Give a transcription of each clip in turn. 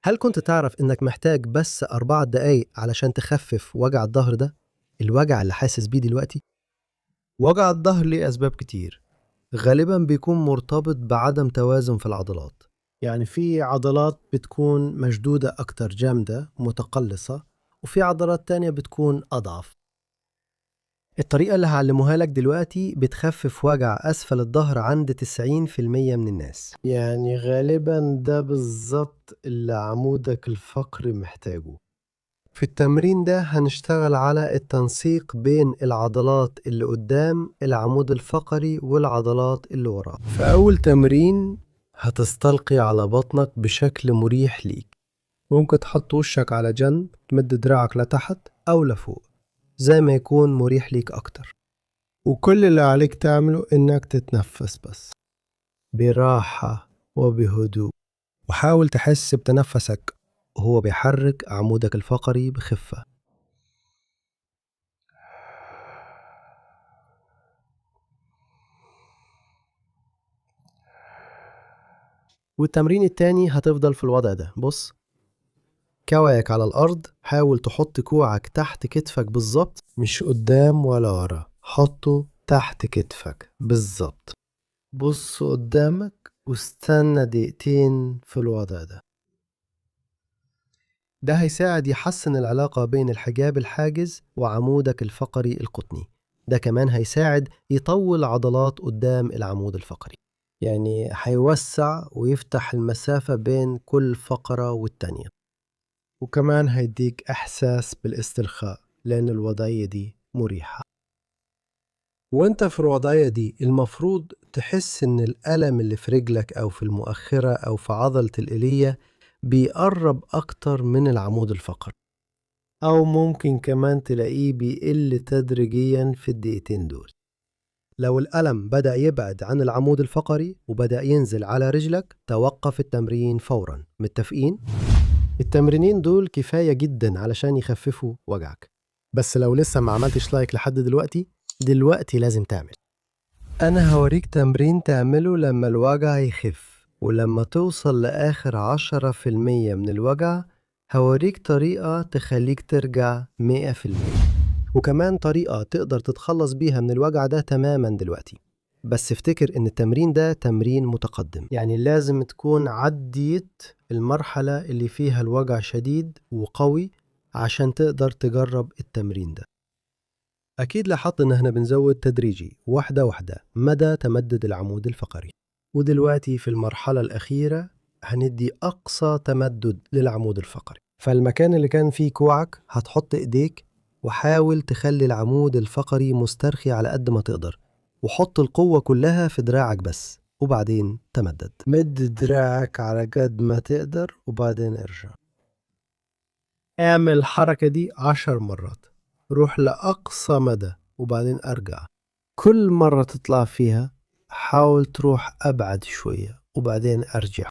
هل كنت تعرف إنك محتاج بس 4 دقايق علشان تخفف وجع الظهر ده؟ الوجع اللي حاسس بيه دلوقتي؟ وجع الظهر ليه أسباب كتير، غالبا بيكون مرتبط بعدم توازن في العضلات. يعني في عضلات بتكون مشدودة أكتر، جامدة متقلصة، وفي عضلات تانية بتكون أضعف. الطريقة اللي هعلموها لك دلوقتي بتخفف وجع أسفل الظهر عند 90% من الناس. يعني غالبا ده بالظبط اللي عمودك الفقري محتاجه. في التمرين ده هنشتغل على التنسيق بين العضلات اللي قدام العمود الفقري والعضلات اللي وراه. في أول تمرين هتستلقي على بطنك بشكل مريح ليك. ممكن تحط وشك على جنب، تمد دراعك لتحت أو لفوق زي ما يكون مريح ليك أكتر. وكل اللي عليك تعمله إنك تتنفس بس براحة وبهدوء، وحاول تحس بتنفسك وهو بيحرك عمودك الفقري بخفة. والتمرين التاني هتفضل في الوضع ده. بص، كوعك على الأرض، حاول تحط كوعك تحت كتفك بالظبط، مش قدام ولا ورا، حطه تحت كتفك بالظبط. بص قدامك واستنى دقيقتين في الوضع ده. ده هيساعد يحسن العلاقة بين الحجاب الحاجز وعمودك الفقري القطني. ده كمان هيساعد يطول عضلات قدام العمود الفقري، يعني هيوسع ويفتح المسافة بين كل فقرة والتانية، وكمان هيديك إحساس بالاسترخاء لأن الوضعية دي مريحة. وانت في الوضعية دي المفروض تحس إن الألم اللي في رجلك أو في المؤخرة أو في عضلة الإلية بيقرب أكتر من العمود الفقري، أو ممكن كمان تلاقيه بيقل تدريجيا في الدقيقتين دول. لو الألم بدأ يبعد عن العمود الفقري وبدأ ينزل على رجلك، توقف التمرين فورا. متفقين؟ التمرينين دول كفاية جدا علشان يخففوا وجعك. بس لو لسه ما عملتش لايك لحد دلوقتي لازم تعمل. أنا هوريك تمرين تعمله لما الوجع يخف، ولما توصل لآخر 10% من الوجع هوريك طريقة تخليك ترجع 100%، وكمان طريقة تقدر تتخلص بيها من الوجع ده تماما دلوقتي. بس افتكر ان التمرين ده تمرين متقدم، يعني لازم تكون عديت المرحلة اللي فيها الوجع شديد وقوي عشان تقدر تجرب التمرين ده. أكيد لاحظت إن احنا بنزود تدريجي واحدة واحدة مدى تمدد العمود الفقري، ودلوقتي في المرحلة الأخيرة هندي أقصى تمدد للعمود الفقري. فالمكان اللي كان فيه كوعك هتحط إيديك، وحاول تخلي العمود الفقري مسترخي على قد ما تقدر، وحط القوة كلها في دراعك بس، وبعدين تمدد. مد دراعك على قد ما تقدر وبعدين ارجع. اعمل الحركة دي 10 مرات، روح لأقصى مدى وبعدين ارجع. كل مرة تطلع فيها حاول تروح أبعد شوية وبعدين ارجع.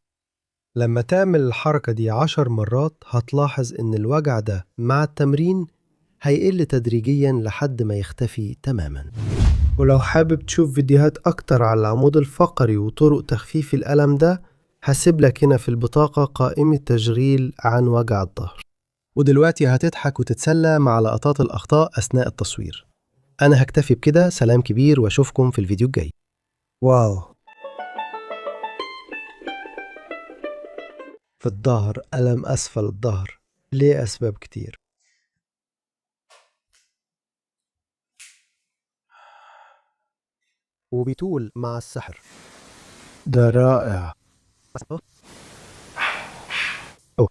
لما تعمل الحركة دي 10 مرات هتلاحظ إن الوجع ده مع التمرين هيقل تدريجيا لحد ما يختفي تماما. ولو حابب تشوف فيديوهات أكتر على العمود الفقري وطرق تخفيف الألم ده، هسيب لك هنا في البطاقة قائمة تشغيل عن وجع الظهر. ودلوقتي هتضحك وتتسلى مع لقطات الأخطاء أثناء التصوير. أنا هكتفي بكده، سلام كبير وأشوفكم في الفيديو الجاي. واو، في الظهر، ألم أسفل الظهر ليه أسباب كتير. وبتول مع السحر ده رائع. أوه.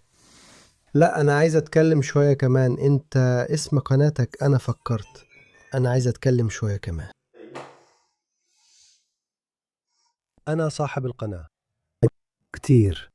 لا، أنا عايز أتكلم شوية كمان. أنت اسم قناتك أنا فكرت، أنا عايز أتكلم شوية كمان. أنا صاحب القناة كتير.